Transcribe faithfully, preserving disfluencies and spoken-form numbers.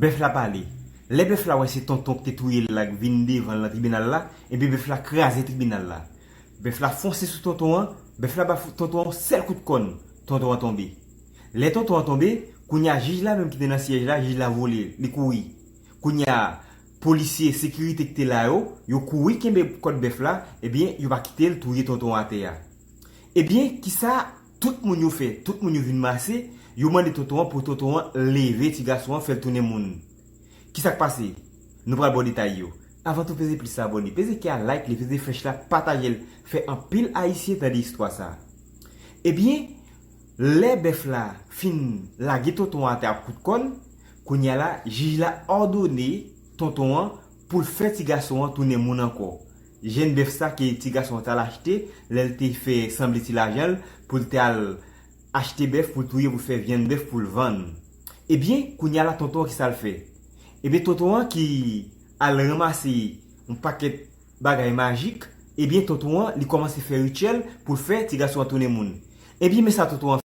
Bèf la pale. Lè bèf la wè se tonton ki te touye l la k vin devan l nan tribinal la, ebyen bèf la kraze tribinal la. Bèf la fonse sou tonton an, bèf la ba tonton an yon sèl kout kòn, tonton an tonbe. Lè tonton an tonbe, kounye a jij la menm ki te nan syèj la, jij la vole, li kouri. Kounye a polisye, sekirite ki te la yo, yo kouri kenbe kòd bèf la, ebyen yo pa kite l touye tonton an atè a. Ebyen, kisa tout moun yo fè? Tout moun yo vin mase, yo mande tonton an pou tonton an leve ti gason an, fè l tounen moun. Kisa k pase? Nou pral ba w detay yo. Avan tou, peze plis abòne, peze kè a, like li, peze flèch la, pataje l, fè anpil Ayisyen tande istwa sa. Ebyen, lè bèf la fin lage tonton an atè ak kout kòn, kounye a la, jij la òdone tonton an pou l fè ti gason an tounen moun ankò. Jèn bèf sa ke ti gason an t al achte, lè l te fè sanble ti lajan l, pou l te al achte bèf pou l touye, pou l fè vyann bèf pou l vann. Ebyen, kounye a la, tonton an, kisa l fè? Ebyen, tonton an ki al ranmase yon pakèt bagay majik, ebyen, tonton an, li kòmanse fè rityèl pou l fè ti gason an tounen moun. Ebyen, men sa tonton an